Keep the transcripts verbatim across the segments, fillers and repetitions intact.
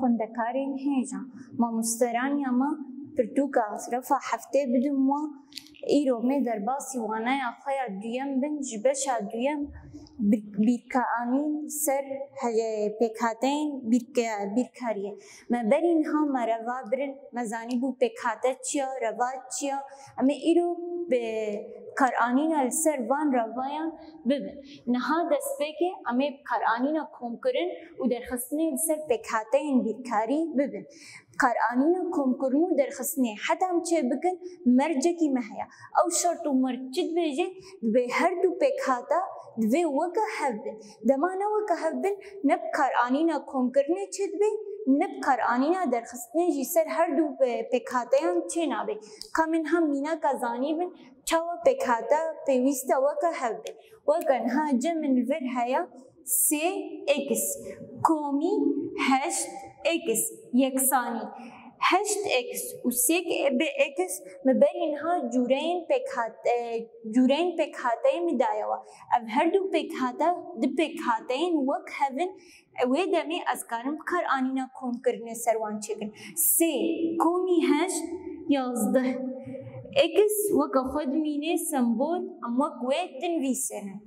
Xwendekarên hêja, mamosteraniya me pirtûka refa heftê bidin we. Îro me derbasî waneya xwe ya duyem bin, ji beşa duyem bi-, bîrkaranîn ser he-, pêkhateyên bîrke-, bîrkariyê. Me berî niha me reva birin, me zanîbû pêkhate çi ya, reva çi ya. Em ê îro bi karanîna li ser van revayan bibin. Niha destpêkê em ê bi karanîna komkirin û derxistinê li ser pêkhateyên bîrkarî bibin. Karanîna komkirin û derxistinê heta em çê bikin, mercekî me heye. Ew şert û merc çi dibêje? Dibê her du pêkhata divê weke hev bin. Dema ne weke hev bin, ne bi karanîna komkirinê çê dibe, ne bi karanîna derxistinê jî ser her du, e, pêkhateyan çê nabe. Ka min hem mînaka zanîbin, çawa pêkhate pêwîst e weke hev bin. Weke niha cem min li vir heye, sê x komî heşt x yeksanî heşt x û sê x min berî niha cûreyên pêkhat-, e, cûreyên pêkhateyê min daye we. Ev her du pêkhate, du pêkhateyên wek hev in, wê demê ez karim bi karanîna komkirinê ser wan çêkim. Sê komî heşt yazdeh x weke xwe dimîne sembol, em wek wê dinivîsênin.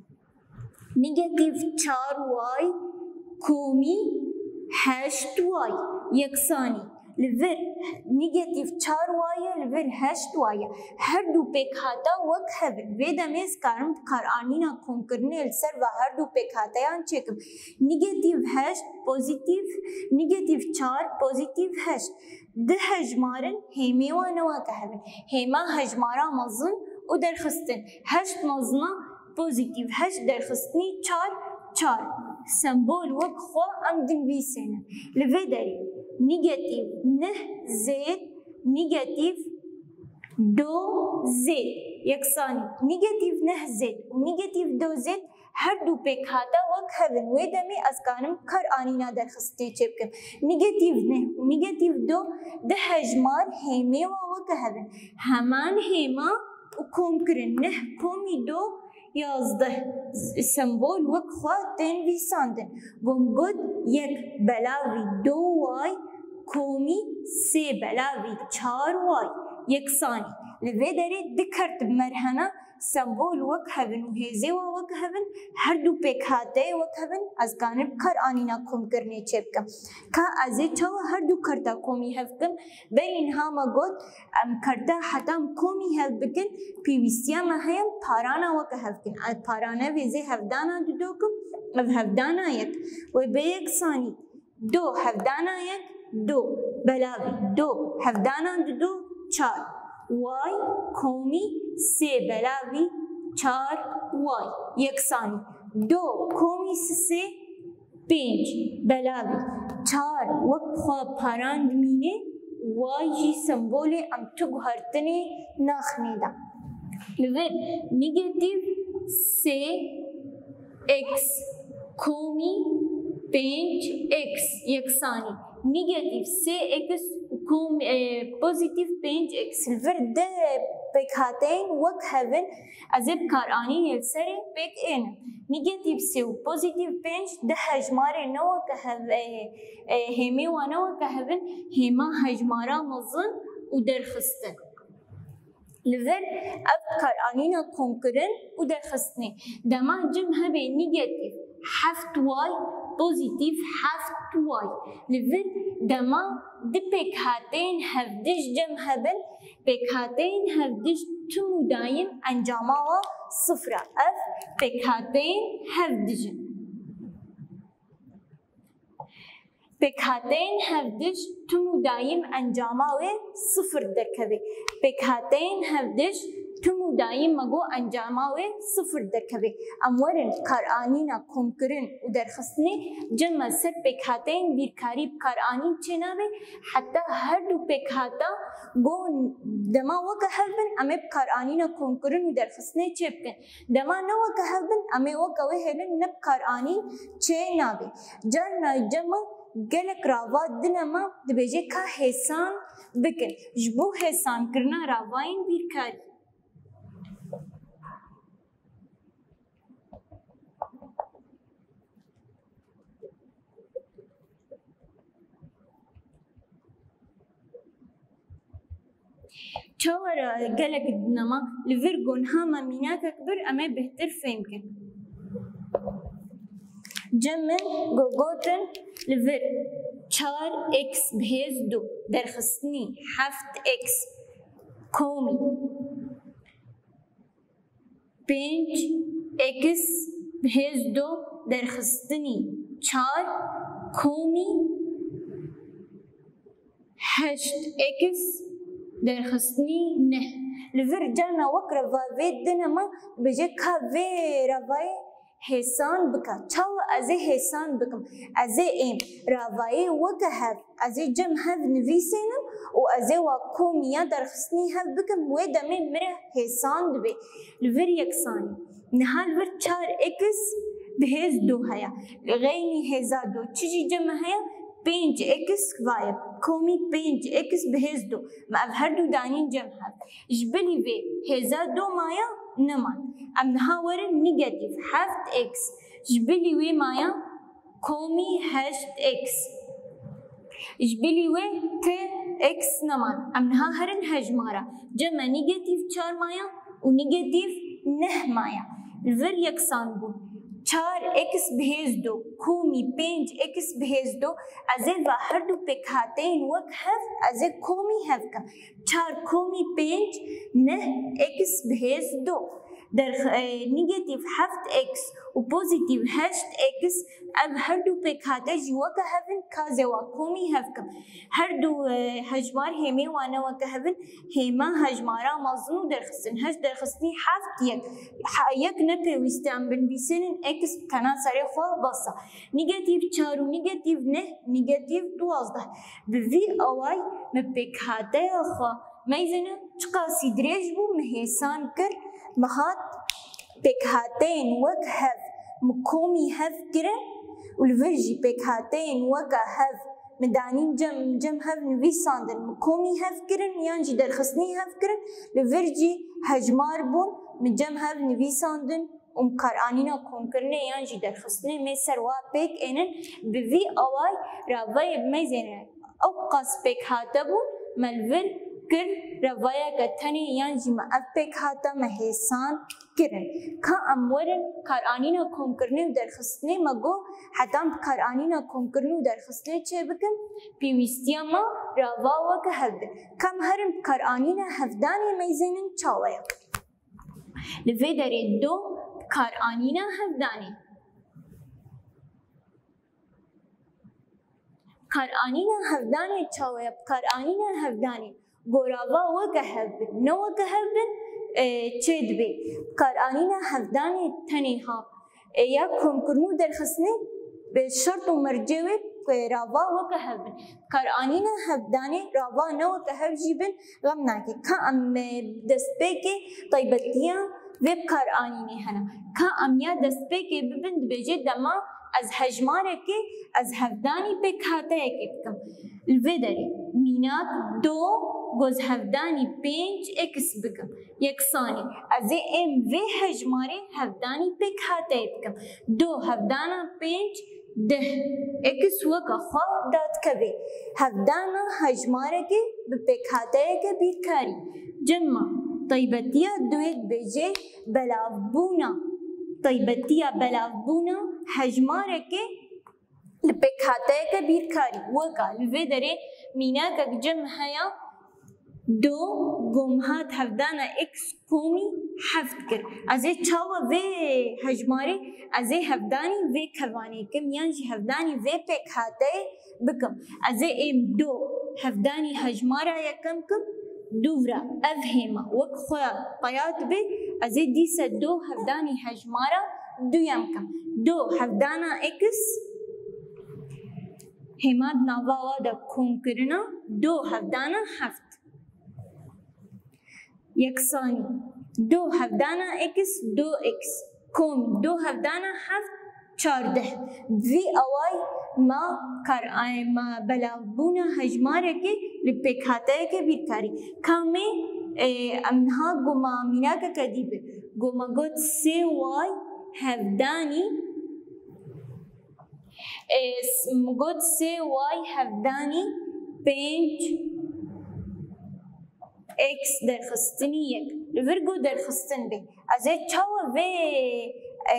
Negatîf çar y komî heşt y yeksanî. Li vir negatîf çar y ye, li vir heşt y ye. Her du pêkhata wek hev in. Vê demê ez karim bi karanîna komkirinê li ser va her du pêkhateyan çêkim. Negatîf heşt pozîtîf, negatîf çar pozîtîf heşt. Du hejmar in, hêmê wan ne weke hev in. Hêma hejmara mezin û derxistin. Heşt mezina pozîtîf, heşt derxistinî çar, çar. Sembol wek xwe em dinivîsênin. Li vê derê negatîf neh zêd, negatîf do zêd yeksanî negatîf neh zêd û negatîf do zêd her du pêkhate wek hev in. Wê demê ez karim karanîna derxistinê çêbikim. Negatîf neh û negatîf do du hejmar hêmê wan weke hev in. Heman hêma û komkirin neh komî do yazdeh sembol wek xwe tên nivîsandin. Got yek belavî do y komî sê belavî çar y yeksanî. Li vê derê du kert bi me re hene, sembol wek hev in û hêzê wan wek hev in, her du pêkhateyê wek hev in, ez kanim bi karanîna komkirinê çêbikim. Ka ez ê çawa her du kerta komî hev bikim? Berî niha me got, em kerta heta em komî hev bikin, pêwîstiya me heye em parana weke hev bikin. Ez parane vêzê hevdana du do kim, ev hevdana yek. Wê bê yeksanî do hevdana yek, do belavî do hevdana du do çar. Y komî sê belavî çar y yeksanî do komî sisê pênc belavî çar wek xwe paran dimîne, y jî sembolê em tu guhertinê naxinê de. Li vir negatîf sê x komî pênc x yeksanî negatîf sê x û kom-, e, pozîtîf pênc x. Li vir du pêkhateyên wek hev in, ez ê bi karanînê li serê pêk ênim. Negatîf sê û pozîtîf pênc du hejmarê ne weke hev, e, e, hêmê wan ne weke hev in, hêma hejmara mezin û derxistin. Li vir ev karanîna komkirin û derxistinê. Dema cem hebê negatîf heft y, pozîtîf heft y. Li vir dema du pêkhateyên hevdij cem hebin, pêkhateyên hevdij tim û dayim encama wan sifir e. Ev pêkhateyên hevdij in. Pêkhateyên hevdij tim û dayim encama wê sifir derkeve. Pêkhateyên hevdij tim û dayim me got encama wê sifir derkeve. Em werin karanîna komkirin û derxistinê cem me ser pêkhateyên bîrkarî bi karanîn çênabe, heta her du pêkhata got dema weke hev bin, em ê bi karanîna komkirin û derxistinê çêbikin. Dema ne weke hev bin, em ê weke wê hêlin ne bi karanîn çênabe. Carna cem me gelek rava dine me dibêje ka hêsan bikin. Ji bo hêsankirina ravayên bîrkarî. Çawa ra gelek dinema li vir gon hama mînakek bir em ê bêhtir fêm kin. Cem min go gotin li vir çar x bi hêz du derxistinî heft x komî pênc x bi hêz du derxistinî çar komî heşt x derxistinî neh. Li vir carna wek reva vê dinema bêje ka vê revayê hêsan bike. Çawa ez ê hêsan bikim? Ez ê êm revayê weke hev, ez ê cem hev nivîsênim û ez ê wa komî ya derxistinî hev bikim, wê demê min re hêsan dibe. Li vir yeksanî. Niha li vir çar x bi hêz du heye. Li xeynî hêza du çi jî cem heye? Pênc x vaye. Komî pênc x bi hêz du. Me ev her du danîn cem hev. Ji bilî vê hêza du maya neman. Em niha werin negatîf heft x. Ji bilî wê maya komî heşt x. Ji bilî wê ti x neman. Em niha herin hejmara. Cem me negatîf çar maya û negatîf neh maya. Li vir yeksan bûn. Çar x bi hêz du komî pênc x bi hêz du, ez ê va her du pêkhateyên wek hev, ez ê komî hev kim. Çar komî pênc neh x bi hêz du. Derx-, e, negatîf heft x û pozîtîf heşt x, ev her du pêkhate jî weke hev in, ka ez ê wa komî hev kim. Her du, e, hejmar hêmê wan ne weke hev in, hêma hejmara mezin û derxistin. Heşt derxistinî heft yek. Ha, yek ne pêwîst e em binivîsînin, x tena serê xwe bes e. Negatîf çar û negatîf neh, negatîf duwazdeh. Bi vî awayî me pêkhateya xwe meyzêne çiqasî dirêj bû, min hêsan kir, min hat pêkhateyên wek hev min komî hev kirin û li vir jî pêkhateyên weke hev min danîn cem, cem hev nivîsandin, min komî hev kirin yan jî derxistinî hev kirin, li vir jî hejmar bûn, min cem hev nivîsandin û min karanîna komkirinê yan jî derxistinê mê ser wa pêk ênin, bi vî awayî revayê meyzêne ew qas pêkhate bûn, me li vir kir revayeke tenê yan jî me ev pêkhate me hêsan kirin. Ka em werin karanîna komkirinê û derxistinê, me got heta em bi karanîna komkirinê û derxistinê çê bikin, pêwîstiya me rava weke hev bin. Ka em herin bi karanîna hevdanê meyzênin çawa ye? Li vê derê do bi karanîna hevdanê. Karanîna hevdanê çawa ye? Bi karanîna hevdanê go rava weke hev bin, ne weke hev bin, e, çê dibe. Bi karanîna hevdanê tenê ha, e, ya komkirin û derxistinê bi şert û mercê wê, e, rava weke hev bin. Bi karanîna hevdanê rava ne weke hev jî bin, xem nake. Ka em, e, destpêkê taybetiya vê bi karanînê hene. Ka em ya destpêkê bibin, dibêje dema ez hejmarekê, ez hevdanî pêkhateyekê bikim. Li vê derê mînak do go ez hevdanî pênc x bikim. Yeksanî. Ez ê êm vê hejmarê hevdanî pêkhateyê bikim. Do hevdana pênc deh. X weke xwe dadikeve. Hevdana hejmarekê bi pêkhateyeke bîrkarî. Cema taybetiya duyê dibêje belavbûna. Taybetiya belavbûna hejmarekê li pêkhateyeke bîrkarî. Weka li vê derê mînakek cem heye. Do go min hat hevdana x komî heft kir. Ez ê çawa vê hejmarê, ez ê hevdanî vê kevanê kim yan jî hevdanî vê pêkhateyê bikim. Ez ê êm do hevdanî hejmara yekem kim, dûvra ev hêma wek xwe peya dibe, ez ê dîse do hevdanî hejmara duyem kim. Do hevdana x, hêma di nava wa de komkirina, do hevdana heft. Yeksanî. Do hevdana x, do x. Kom, do hevdana heft, çardeh. Vî awayî ma kar, ma belavbûna hejmarekê li pêkhateyeke bîrkarî. Kamê, e, em niha goma mînakeke dî bi. Goma got sê y hevdanî E, s-, min got sê y hevdanî pênc x derxistinî yek. Li vir got derxistin bê. Ez ê çawa vê, e,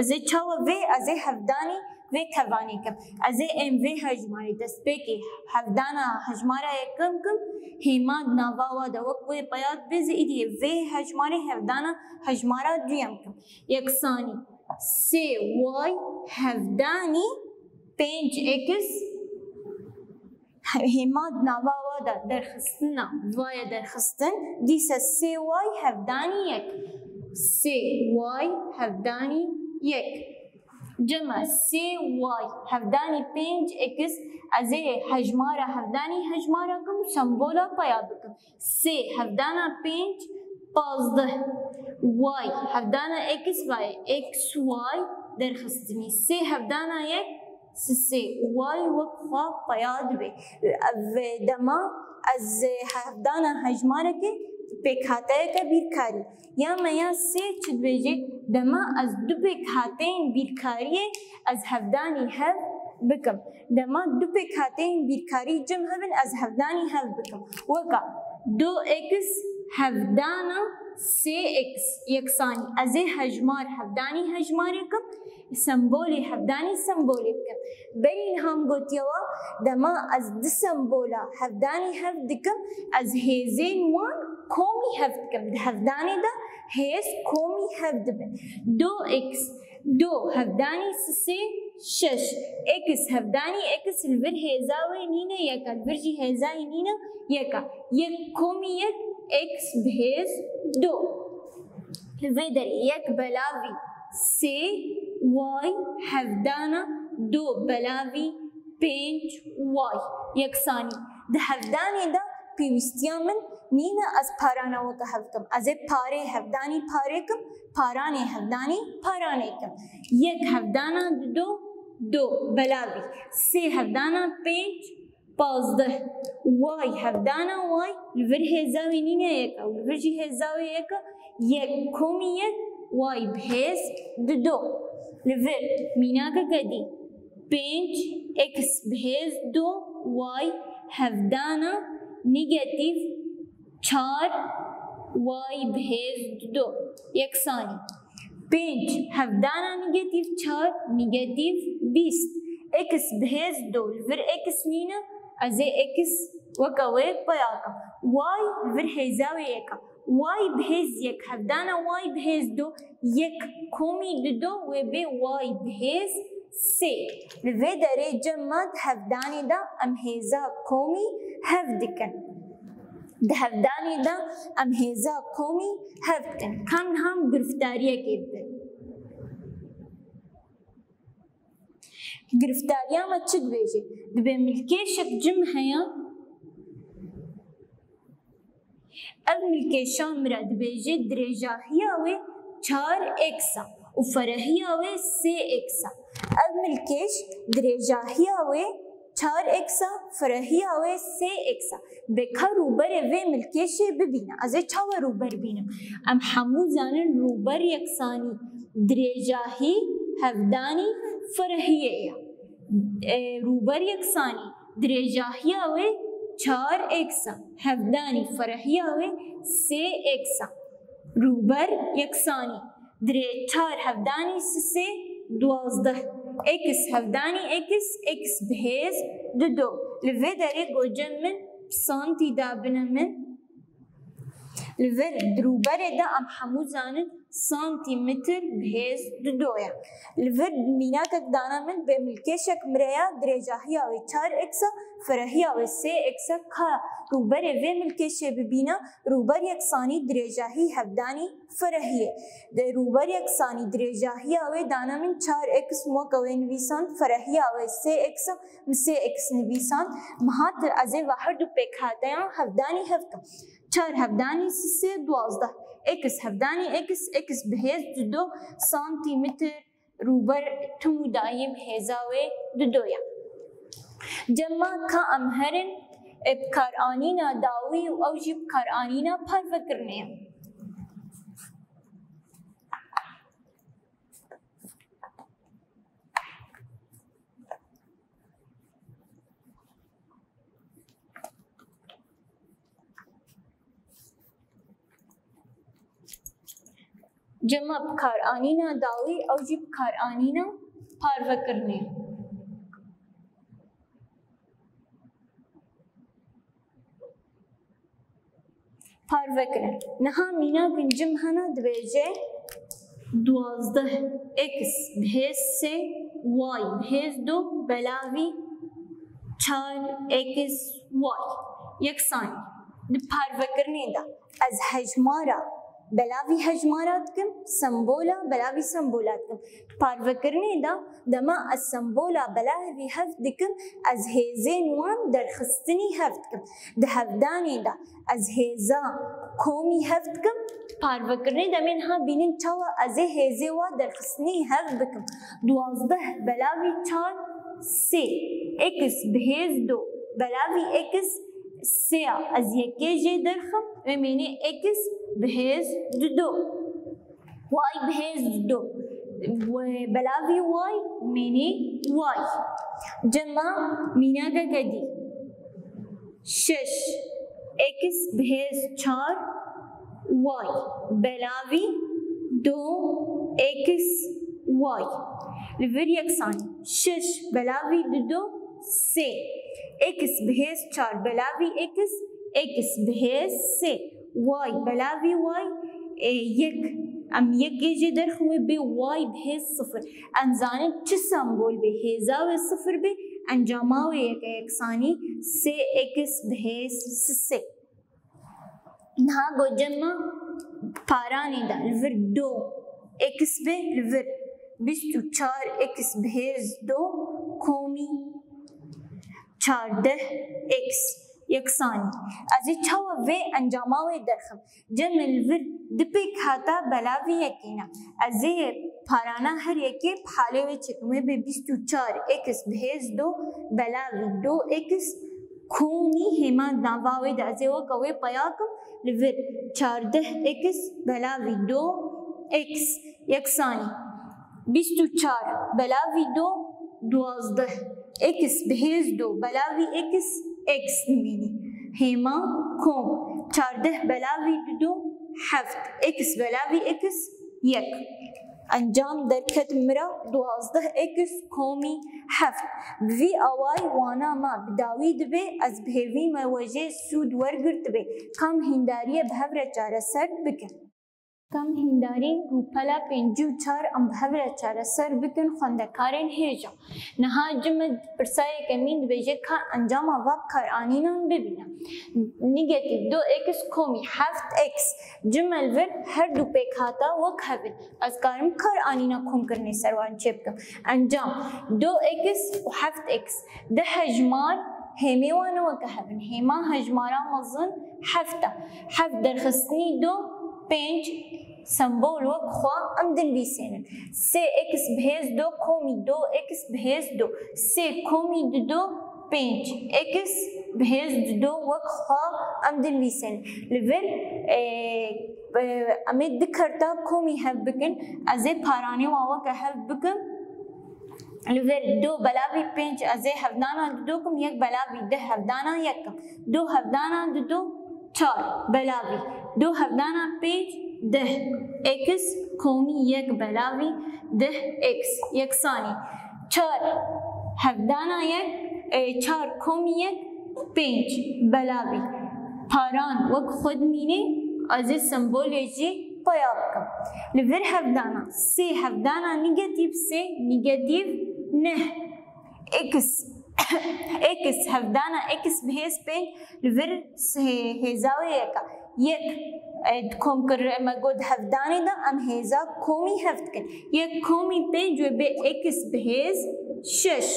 ez ê çawa vê, ez ê hevdanî vê tevanê kim. Ez ê em vê hejmarê destpêkê hevdana hejmara yekim kim, hêma di nava wa de wek wê peya dibê, ez ê îdî vê hejmarê hevdana hejmara duyem kim. Yeksanî sê y hevdanî pênc x, hêma di nava wa de derxistina, va ye derxistin, dîse sê y hevdanî yek. Sê y hevdanî yek. Cem e, sê y hevdanî pênc x, ez ê hejmara hevdanî hejmara kim û sembola peya bikim. Sê hevdana pênc, pazdeh. Y hevdana x, va ye x y derxistinî. Sê hevdana yek, sisê. Y wek xwe peya dibe. Ev dema ez hevdana hejmarekê pêkhateyeke bîrkarî. Ya me ya sê çi dibêje? Dema ez du pêkhateyên bîrkariyê ez hevdanî hev bikim. Dema du pêkhateyên bîrkarî cem hebin, ez hevdanî hev bikim. Weka du x hevdana sê x yeksanî. Ez ê hejmar hevdanî hejmarê kim, sembolê hevdanî sembolê bikim. Berî niha min gotiye we, dema ez du sembola hevdanî hev dikim, ez hêzên wan komî hev dikim. Di hevdanê de hêz komî hev dibin. Du x, du hevdanî sisê şeş. X hevdanî x li vir hêza wê nîne yek e, li vir jî hêza wê nîne yek e. Yek komî yek, x bi hêz du. Li vê derê yek belavî sê y hevdana du belavî pênc y yeksanî. Di hevdanê de pêwîstiya min nîne ez parana weke hev kim. Ez ê parê hevdanî parê kim, paranê hevdanî paranê kim. Yek hevdana du, du belavî. Sê hevdana pênc, pazdeh. Y hevdana y, li vir hêza wê nîne yek e, li vir jî hêza wê yek e, yek komî yek, y bi hêz du. Li vir mînakeke dî, pênc x bi hêz du, y hevdana negatîf çar, y bi hêz du yeksanî. Pênc hevdana negatîf çar, negatîf bîst. X bi hêz du, li vir x nîne, ez ê x weke wê peya kim. Y li vir hêza wê yek e. Y bi hêz yek hevdana y bi hêz du, yek komî du, wê bê y bi hêz sê. Li vê derê cem me di hevdanê de em hêza komî hev dikin. Di hevdanê de em hêza komî hev dikin. Ka niha em giriftariyekê bibin. Giriftariya me çi dibêje? Dibê milkêşek cim heye. Ev milkêşa min re dibêje dirêjahiya wê çar x e û ferehiya wê sê x e. Ev milkêş dirêjahiya wê çar x e, ferehiya wê sê x e. Bê ka rûberê vê milkêşê bibîne. Ez ê çawa rûber bînim? Em hemû zanin rûber yeksanî dirêjahî hevdanî ferehiyê ye. E, rûber yeksanî dirêjahiya wê çar x e, hevdanî ferehiya wê sê x e. Rûber yeksanî. Dirê çar hevdanî sisê duwazdeh. X hevdanî x, x bi hêz du. Li vê derê gocem min bi santî dabine min. Li vir di rûberê de em hemû zanin santîmetr bi hêz du ye. Li vir mînakek dana min, bê milkêşek min re ya, dirêjahiya wê çar x e, ferehiya wê sê x e, ka rûberê vê milkêşê bibîne, rûber yeksanî dirêjahî hevdanî ferehiyê. Di rûber yeksanî dirêjahiya wê dana min çar x, weke wê nivîsand, ferehiya wê sê x, min sê x nivîsand. Min hat ez ê ve her du pêkhateyan hevdanî hev kim. Çar hevdanî sisê duwazdeh. X hevdanî x, x bi hêz du santîmetr rûber tim û dayîm hêza wê du ye. Cem me ka em herin, e, bikaranîna dawî û ew jî bikaranîna parvekirinê ye. Cema bikaranîna dawî, ew jî bikaranîna parvekirinê. Parvekirin. Niha mînak in cim hene, dibêje duwazdeh x bi hêz sê, y bi hêz du belavî çar x y yeksanî. Di parvekirinê de ez hejmara belavî hejmara dikim, sembola belavî sembola dikim. Di parvekirinê de dema ez sembola belavî heft dikim, ez hêzên wan derxistinî heft dikim. Di hevdanê de ez hêza komî heft dikim. Di parvekirinê de em ê niha bînin çawa ez ê hêzê wa derxistinî heft bikim. Duwazdeh belavî çar sê, x bi hêz du belavî x sê ya, ez yekê jê derxim, wê mênê x bi hêz du. Y bi hêz du. Belavî y mênê y. Cema mînakeke dî. Şeş x bi hêz çar y belavî du x y. Li vir yeksanî. Şeş belavî du sê. X bi hêz çar belavî x, x bi hêz sê. Y belavî y, e, yek. Em yekê jê derxin, wê bê y bi hêz sifir. Em zanin çi sembol bê, hêza wê sifir bê, encama wê yek e, yeksanî sê x bi hêz sê. Niha go cema paranê de li vir du x bê, li vir bîst û çar x bi hêz du komî çardeh x yeksanî. Ez ê çawa vê encama wê derxim? Cem li vir du pêkhata belavî yekê ne. Ez ê parana her yekê bi halê wê çêkim. Wê bê bîst û çar x bi hêz du belavî du x komî hêma nava wê de ez ê weke wê peya kim, li vir çardeh x belavî du x yeksanî bîst û çar belavî du duwazdeh, x bi hêz du belavî x, x dimînî. Hêma kom, çardeh belavî du heft, x belavî x yek. Encam derket mira duwazdeh x komî heft. Bi vî awayî wana me bi dawî dibe, ez bi hêvî me we jê sûd wergirtibe. Kam hîndariyê bi hev re çareser bikin. Kam hîndarî rûpela pêncî û çar em bi hev re çareser bikin, xwendekarên hêja. Niha cime pirsa yekemîn dibêje ka encama va bikaranînan bibîne. Negatîf du x komî heft x. Cime li vir her du pêkhata wek hev in. Ez karim bikaranîna komkirinê ser wan çêbikim. Encam, du x û heft x. Di hejmar hêmê wan ne weke hev in. Hêma hejmara mezin heft e. Heft derxistinî du, pênc, sembol wek xwe em dinivîsênin. Sê x bi hêz du komî du x bi hêz du. Sê komî du du, pênc. X bi hêz du du wek xwe em dinivîsênin. Li vir, e, e, em ê du kerta komî hev bikin. Ez ê paranê wan weke hev bikim. Li vir du belavî pênc, ez ê hevdana du du kim, yek belavî du hevdana yek kim. Du hevdana du du, çar belavî du hevdana pênc, deh. X komî yek belavî deh x yeksanî çar hevdana yek, e, çar komî yek, pênc belavî. Paran wek xwe dimîne, ez ê sembolê jî peya bikim. Li vir hevdana sê, hevdana negatîf sê, negatîf neh. X, x hevdana x bi hêz pênc, li vir sê hêza wê yek e. Yek, e, di komkir-, me got hevdanê de em hêza komî heft dikin. Yek komî pênc wê bê x bi hêz şeş.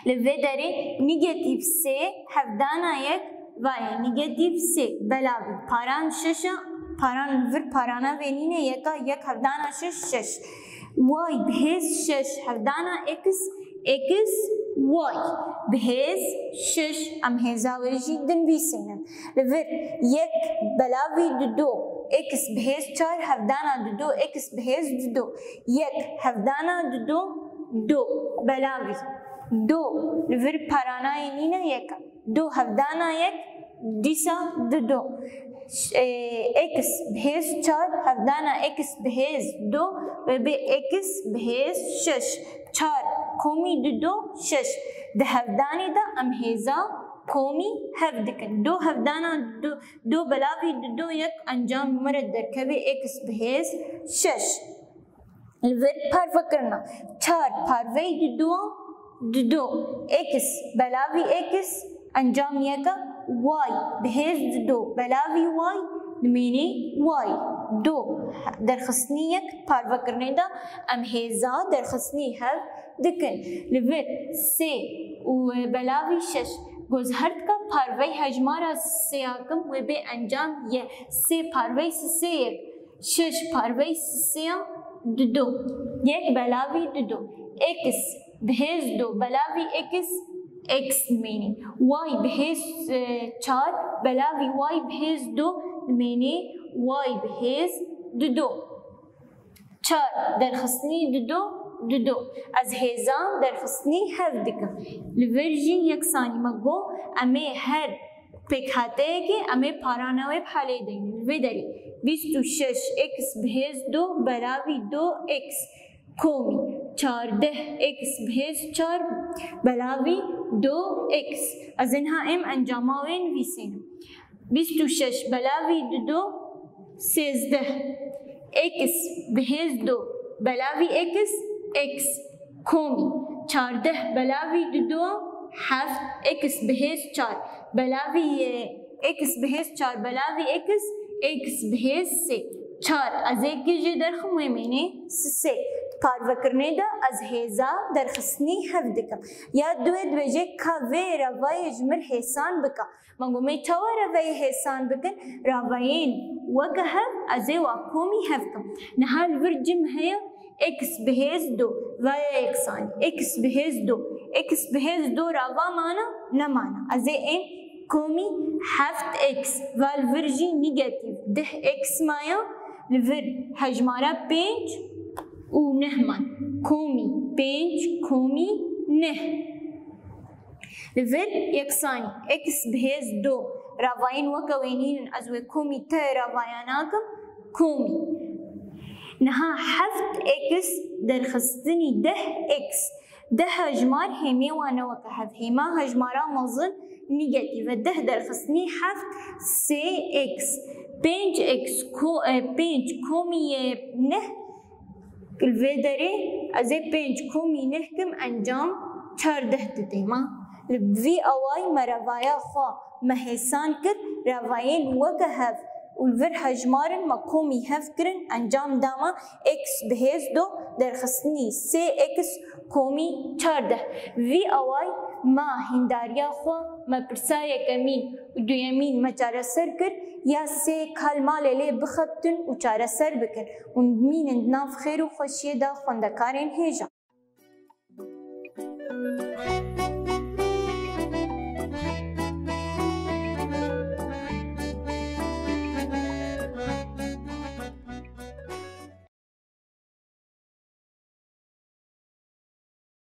Li vê derê negatîf sê hevdana yek, va ye negatîf sê belavî paran şeş e, paran li vir parana vê nîne yek e, yek hevdana şeş, şeş. Y bi hêz şeş hevdana x, x y bi hêz şeş, em hêza wê jî dinivîsînin. Li vir yek belavî du du, x bi hêz çar hevdana du du, x bi hêz du du. Yek hevdana du du, du belavî du, li vir paranayê nîne yek e. Du hevdana yek, dîsa du du. Ş-, e, x bi hêz çar, hevdana x bi hêz du, wê bê x bi hêz şeş. Çar komî dido şeş. Di hevdanê de em hêza komî hev dikin. Du hevdana du, du belavî dido yek encam me re derkevê x bi hêz şeş. Li vir parvekirina. Çar parveyî dido, dido. X belavî x, encam yek e, y bi hêz dido belavî y, nimênê y. Du. Derxistinî yek, parvekirinê de em hêza derxistinî hev dikin. Li vir sê û belavî şeş. Goz her dika parvey hejmara sêya kim, wê bê encam y. Sê parvey sisê yek. Şeş parvey sisêya dido. Yek belavî dido. X bi hêz du belavî x, x dimênî. Y bi hêz, e, çar belavî y bi hêz du dimênî y bi hêz dido. Çar derxistinî dido, dido. Ez hêza derxistinî hev dikim. Li vir jî yeksanî me got, em ê her pêkhateyekê em ê parana wê bi halê deynin. Li vê derê bîst û şeş x bi hêz du belavî du x komî çardeh x bi hêz çar belavî du x. Ez ê niha êm encama wê nivîsînim. Bîst û şeş belavî dido sêzdeh. X bi hêz du belavî x, x komî çardeh belavî dido heft, x bi hêz çar belavî, e, x bi hêz çar belavî x, x bi hêz sê. Çar ez ê kê jê derxim, wê mênê sisê. Parvekirinê de ez hêza derxistinî hev dikim. Ya duê dibêje ka vê revayê ji mir hêsan bike. Me got, me çawa reveyê hêsan bikin? Ravayên weke hev, ez ê wa komî hev kim. Niha li vir cim heye, x bi hêz du, vaya yeksanî. X bi hêz du. X bi hêz du rava mana? Nemana. Ez ê êm komî heft x. Va li vir jî negatîf deh x maya. Li vir hejmara pênc û neh man. Komî pênc, komî neh. Li vir yeksanî, x bi hêz du, ravayên weke wê nînin, ez wê komî te ravayan nakim, komî. Niha heft x derxistinî deh x. Deh hejmar hêmê wan ne weke hev. Hêma hejmara mezin negatîf e. Deh derxistinî heft, sê x. Pênc x ko-, e, pênc komî yê neh. Li vê derê ez ê pênc komî neh kim, encam çardeh didê me. Li vî awayî me revaya xwe me hêsan kir, revayên weke hev û li vir hejmar in me komî hev kirin, encam da me x bi hêz du derxistinî sê x komî çardeh. Vî awayî me hîndariya xwe, me pirsa yekemîn û duyemîn me çareser kir, ya sê kal malê lê bixebtin û çareser bikin û bimînin di nav xêr û xweşiyê de xwendekarên hêja.